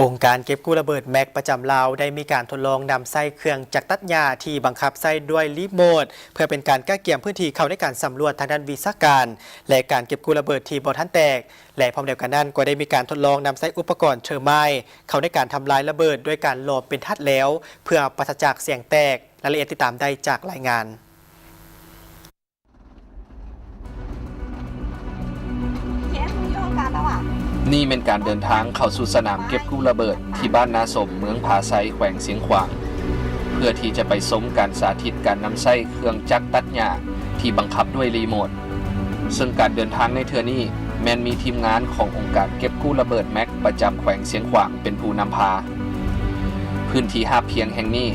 ອົງການເກັບກູ້ລະເບີດແມັກປະຈຳລາວ ໄດ້ມີການທົດລອງນຳໃຊ້ເຄື່ອງຈັກຕັດຫຍ້າທີ່ບັງຄັບໃຊ້ດ້ວຍຣີໂມດ ເພື່ອເປັນການກະກຽມພື້ນທີ່ເຂົ້າໃນການສຳຫຼວດທາງດ້ານວິຊາການ ແລະ ການເກັບກູ້ລະເບີດທີ່ບໍ່ທັນແຕກ ແລະ ພ້ອມດຽວກັນນັ້ນ ກໍໄດ້ມີການທົດລອງນຳໃຊ້ອຸປະກອນເທີໄມເຂົ້າໃນການທຳລາຍລະເບີດດ້ວຍການຫຼອມເປັນທາດແລ້ວ ເພື່ອປາສະຈາກສຽງແຕກ. ລາຍລະອຽດຕິດຕາມໄດ້ຈາກລາຍງານ. ນີ້ແມ່ນການເດີນທາງເຂົ້າສູ່ສະໜາມເກັບກູ້ລະເບີດທີ່ບ້ານນາສົມ ເມືອງຜາໄຊ ແຂວງຊຽງຂວາງ ເພື່ອທີ່ຈະໄປຊົມການສາທິດການນຳໃຊ້ເຄື່ອງຈັກຕັດຫຍ້າທີ່ບັງຄັບດ້ວຍຣີໂມດ. ເຊິ່ງການເດີນທາງໃນເທື່ອນີ້ແມ່ນມີທີມງານຂອງອົງການເກັບກູ້ລະເບີດແມັກປະຈຳແຂວງຊຽງຂວາງເປັນຜູ້ນຳພາ. ພື້ນທີ່ຮາບພຽງແຫ່ງນີ້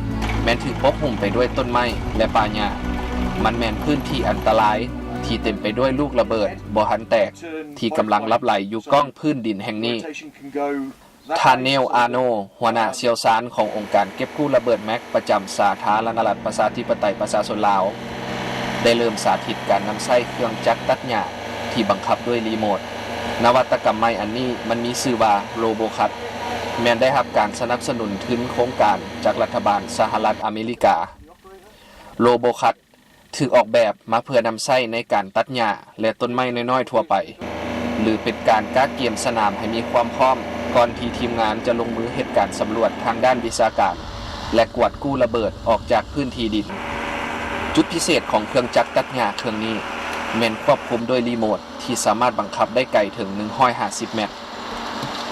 ແມ່ນຖືກປົກຫຸ້ມໄປດ້ວຍຕົ້ນໄມ້ ແລະ ປ່າຫຍ້າ. ມັນແມ່ນພື້ນທີ່ອັນຕະລາຍ ທີ່ເຕັມໄປດ້ວຍລູກລະເບີດບໍ່ທັນແຕກ ທີ່ກຳລັງລັບໄຫຼຢູ່ກ້ອງພື້ນດິນແຫ່ງນີ້. ທ່ານ ເນວ ອາໂນ ຫົວໜ້າຊ່ຽວຊານຂອງອົງການເກັບກູ້ລະເບີດແມັກປະຈຳສາທາລະນະລັດປະຊາທິປະໄຕປະຊາຊົນລາວ ໄດ້ເລີ່ມສາທິດການນຳໃຊ້ເຄື່ອງຈັກຕັດຫຍ້າທີ່ບັງຄັບດ້ວຍຣີໂມດ. ນະວັດຕະກຳໃໝ່ອັນນີ້ມັນມີຊື່ວ່າ ໂຣໂບຄັດ ແມ່ນໄດ້ຮັບການສະໜັບສະໜູນທຶນໂຄງການຈາກລັດຖະບານສະຫະລັດອາເມລິກາ. ໂຣໂບຄັດ ຖືກອອກແບບມາເພື່ອນຳໃຊ້ໃນການຕັດຫຍ້າ ແລະ ຕົ້ນໄມ້ນ້ອຍໆທົ່ວໄປ ຫຼື ເປັນການກະກຽມສະໜາມໃຫ້ມີຄວາມພ້ອມ ກ່ອນທີ່ທີມງານຈະລົງມືເຮັດການສຳຫຼວດທາງດ້ານວິຊາການ ແລະ ກວາດກູ້ລະເບີດອອກຈາກພື້ນທີ່ດິນ. ຈຸດພິເສດຂອງເຄື່ອງຈັກຕັດຫຍ້າເຄື່ອງນີ້ ແມ່ນຄວບຄຸມດ້ວຍຣີໂມດທີ່ສາມາດບັງຄັບໄດ້ໄກເຖິງໜຶ່ງຮ້ອຍຫ້າສິບແມັດ.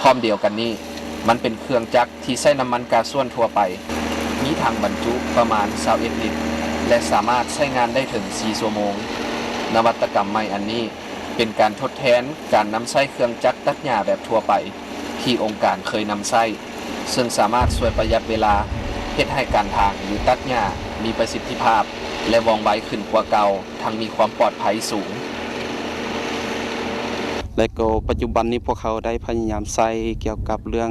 ພ້ອມດຽວກັນນີ້, ມັນເປັນເຄື່ອງຈັກທີ່ໃຊ້ນ້ຳມັນກາຊວນທົ່ວໄປ, ມີຖັງບັນຈຸປະມານຊາວເອັດລິດ ແລະ ສາມາດໃຊ້ງານໄດ້ເຖິງສີ່ຊົ່ວໂມງ. ນະວັດຕະກຳໃໝ່ອັນນີ້ເປັນການທົດແທນການນຳໃຊ້ເຄື່ອງຈັກຕັດຫຍ້າແບບທົ່ວໄປທີ່ອົງການເຄີຍນຳໃຊ້, ເຊິ່ງສາມາດຊ່ວຍປະຢັດເວລາ, ເຮັດໃຫ້ການຖາງ ຫຼື ຕັດຫຍ້າມີປະສິດທິພາບ ແລະ ວ່ອງໄວຂຶ້ນກວ່າເກົ່າ. ທັງມີຄວາມປອດໄພສູງ. ແລະກໍປັດຈຸບັນນີ້ພວກເຮົາໄດ້ພະຍາຍາມໃຊ້ກ່ຽວກັບເລື່ອງ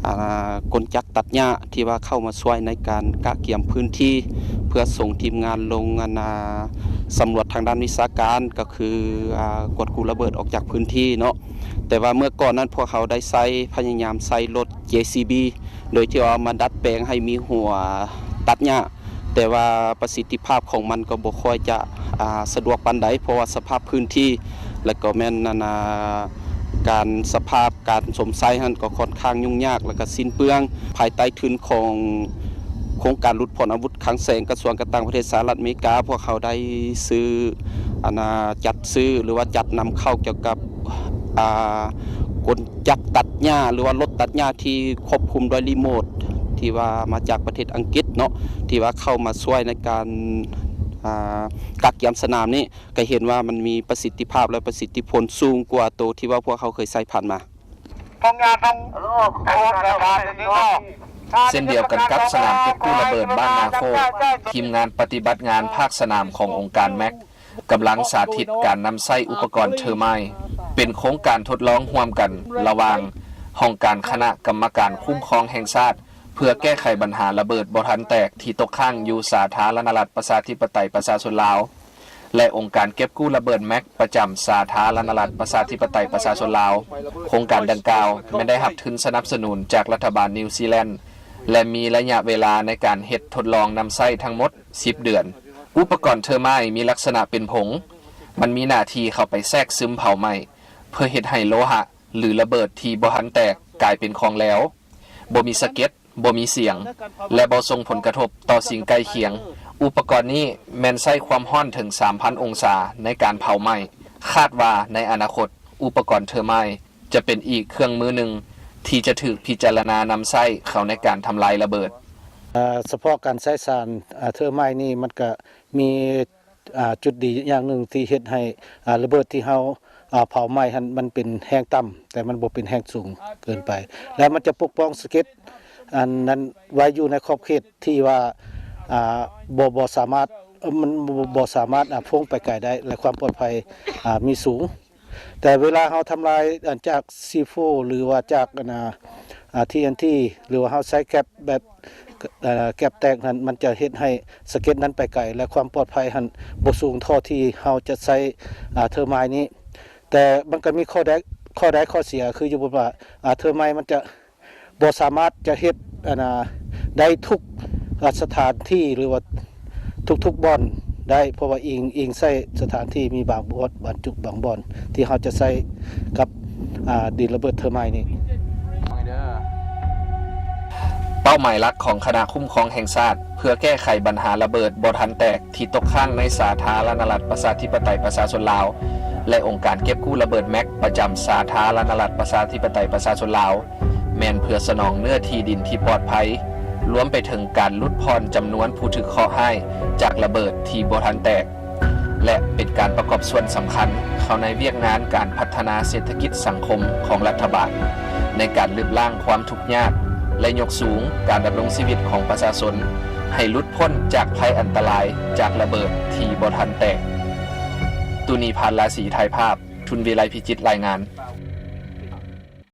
ອາ ກົນຈັກຕັດຫຍ້າທີ່ວ່າເຂົ້າມາຊ່ວຍໃນການກະກຽມພື້ນທີ່ ເພື່ອສົ່ງທີມງານລົງ ອັນ ອາ ສຳຫຼວດທາງດ້ານວິຊາການ ກໍຄື ອາ ກວດກູ້ລະເບີດອອກຈາກພື້ນທີ່ເນາະ. ແຕ່ວ່າເມື່ອກ່ອນນັ້ນພວກເຮົາໄດ້ໃຊ້ ພະຍາຍາມໃຊ້ລົດເຈຊີບີ ໂດຍທີ່ວ່າມາດັດແປງໃຫ້ມີຫົວຕັດຫຍ້າ ແຕ່ວ່າປະສິດທິພາບຂອງມັນກໍບໍ່ຄ່ອຍຈະ ອາ ສະດວກປານໃດ ເພາະວ່າສະພາບພື້ນທີ່ ແລະກໍແມ່ນ ອັນ ອາ ການສະພາບການຊົມໃຊ້ຫັ້ນກໍຂ້ອນຂ້າງຫຍຸ້ງຍາກ ແລະກະສິ້ນເປືອງ. ພາຍໃຕ້ທຶນຂອງໂຄງການຫຼຸດຜ່ອນອາວຸດຄັງແສງ ກະຊວງການຕ່າງປະເທດສະຫະລັດອາເມລິກາ ພວກເຮົາໄດ້ຊື້ ອັນ ອາ ຈັດຊື້ ຫຼືວ່າຈັດນຳເຂົ້າກ່ຽວກັບ ອາ ກົນຈັກຕັດຫຍ້າ ຫຼືວ່າລົດຕັດຫຍ້າທີ່ຄວບຄຸມດ້ວຍຣີໂມດ ທີ່ວ່າມາຈາກປະເທດອັງກິດເນາະ ທີ່ວ່າເຂົ້າມາຊ່ວຍໃນການ ອາ ກະກຽມສະໜາມນີ້ ກະເຫັນວ່າມັນມີປະສິດທິພາບ ແລະ ປະສິດທິຜົນສູງກວ່າໂຕທີ່ວ່າພວກເຮົາເຄີຍໃຊ້ຜ່ານມາ. ເຊັ່ນດຽວກັນກັບສະໜາມເກັບກູ້ລະເບີດບ້ານນາໂຄກ, ທີມງານປະຕິບັດງານພາກສະໜາມຂອງອົງການແມັກ ກຳລັງສາທິດການນຳໃຊ້ອຸປະກອນເທີໄມ ເປັນໂຄງການທົດລອງຮ່ວມກັນລະຫວ່າງຫ້ອງການຄະນະກຳມະການຄຸ້ມຄອງແຫ່ງຊາດ ເພື່ອແກ້ໄຂບັນຫາລະເບີດບໍ່ທັນແຕກທີ່ຕົກຄ້າງຢູ່ສາທາລະນະລັດປະຊາທິປະໄຕປະຊາຊົນລາວ ແລະ ອົງການເກັບກູ້ລະເບີດແມັກປະຈຳສາທາລະນະລັດປະຊາທິປະໄຕປະຊາຊົນລາວ. ໂຄງການດັ່ງກ່າວແມ່ນໄດ້ຮັບທຶນສະໜັບສະໜູນຈາກລັດຖະບານນິວຊີແລນ ແລະ ມີໄລຍະເວລາໃນການເຮັດທົດລອງນຳໃຊ້ທັງໝົດສິບເດືອນ. ອຸປະກອນເທີໄມມີລັກສະນະເປັນຜົງ, ມັນມີໜ້າທີ່ເຂົ້າໄປແຊກຊຶມເຜົາໄໝ້ ເພື່ອເຮັດໃຫ້ໂລຫະ ຫຼື ລະເບີດທີ່ບໍ່ທັນແຕກກາຍເປັນຂອງແຫຼວ, ບໍ່ມີສະເກັດ, ບໍ່ມີສຽງ ແລະ ບໍ່ສົ່ງຜົນກະທົບຕໍ່ສິ່ງໃກ້ຄຽງ. ອຸປະກອນນີ້ແມ່ນໃຊ້ຄວາມຮ້ອນເຖິງສາມພັນອົງສາໃນການເຜົາໄໝ້. ຄາດວ່າໃນອະນາຄົດ, ອຸປະກອນເທີໄມຈະເປັນອີກເຄື່ອງມືໜຶ່ງທີ່ຈະຖືກພິຈາລະນານຳໃຊ້ເຂົ້າໃນການທຳລາຍລະເບີດ. ສະເພາະການໃຊ້ສານເທີໄມນີ້ ມັນກະມີ ອາ ຈຸດດີຢ່າງໜຶ່ງທີ່ເຮັດໃຫ້ ອາ ລະເບີດທີ່ເຮົາ ອາ ເຜົາໄໝ້ຫັ້ນ ມັນເປັນແຮງຕ່ຳ ແຕ່ມັນບໍ່ເປັນແຮງສູງເກີນໄປ ແລະ ມັນຈະປົກປ້ອງສະເກັດອັນນັ້ນໄວ້ຢູ່ໃນຂອບເຂດທີ່ວ່າ ອາ ບໍ່ ບໍ່ສາມາດ ມັນບໍ່ ບໍ່ສາມາດ ອາ ໂພງໄປໄກໄດ້ ແລະ ຄວາມປອດໄພ ອາ ມີສູງ. ແຕ່ເວລາເຮົາທຳລາຍ ອາ ຈາກຊີໂຟ ຫຼືວ່າຈາກ ອັນ ອາ ທີເອັນທີ ຫຼືວ່າເຮົາໃຊ້ແກັບແບບ ເອີ ແກັບແຕກນັ້ນ ມັນຈະເຮັດໃຫ້ສະເກັດນັ້ນໄປໄກ ແລະ ຄວາມປອດໄພຫັ້ນບໍ່ສູງເທົ່າທີ່ເຮົາຈະໃຊ້ ອາ ເທີໄມນີ້. ແຕ່ມັນກໍມີຂໍ້ໄດ້ ຂໍ້ໄດ້ຂໍ້ເສຍ ຄືຢູ່ບົດວ່າ ອາ ເທີໄມມັນຈະ ບໍ່ສາມາດຈະເຮັດອັນນ່າໄດ້ທຸກສະຖານທີ່ ຫຼືວ່າທຸກໆບ່ອນໄດ້ ເພາະວ່າອີງ ອີງໃສ່ສະຖານທີ່ ມີບາງບ່ອນ ບາງຈຸດ ບາງບ່ອນທີ່ເຮົາຈະໃຊ້ກັບ ອ່າ ດິນລະເບີດເທີໄມນີ້. ເປົ້າໝາຍຫຼັກຂອງຄະນະຄຸ້ມຄອງແຫ່ງຊາດ ເພື່ອແກ້ໄຂບັນຫາລະເບີດບໍ່ທັນແຕກທີ່ຕົກຄ້າງໃນສາທາລະນະລັດ ປະຊາທິປະໄຕ ປະຊາຊົນລາວ ແລະ ອົງການເກັບກູ້ລະເບີດແມັກປະຈຳສາທາລະນະລັດ ປະຊາທິປະໄຕ ປະຊາຊົນລາວ ແມ່ນເພື່ອສະໜອງເນື້ອທີ່ດິນທີ່ປອດໄພ, ລວມໄປເຖິງການຫຼຸດຜ່ອນຈຳນວນຜູ້ຖືກເຄາະຮ້າຍຈາກລະເບີດທີ່ບໍ່ທັນແຕກ ແລະ ເປັນການປະກອບສ່ວນສຳຄັນເຂົ້າໃນວຽກງານການພັດທະນາເສດຖະກິດສັງຄົມຂອງລັດຖະບານ ໃນການລຶບລ້າງຄວາມທຸກຍາກ ແລະ ຍົກສູງການດຳລົງຊີວິດຂອງປະຊາຊົນ ໃຫ້ຫຼຸດພົ້ນຈາກໄພອັນຕະລາຍຈາກລະເບີດທີ່ບໍ່ທັນແຕກ. ຕຸນີ ພານລາສີ ຖ່າຍພາບ, ທຸນ ວິໄລພິຈິດ ລາຍງານ.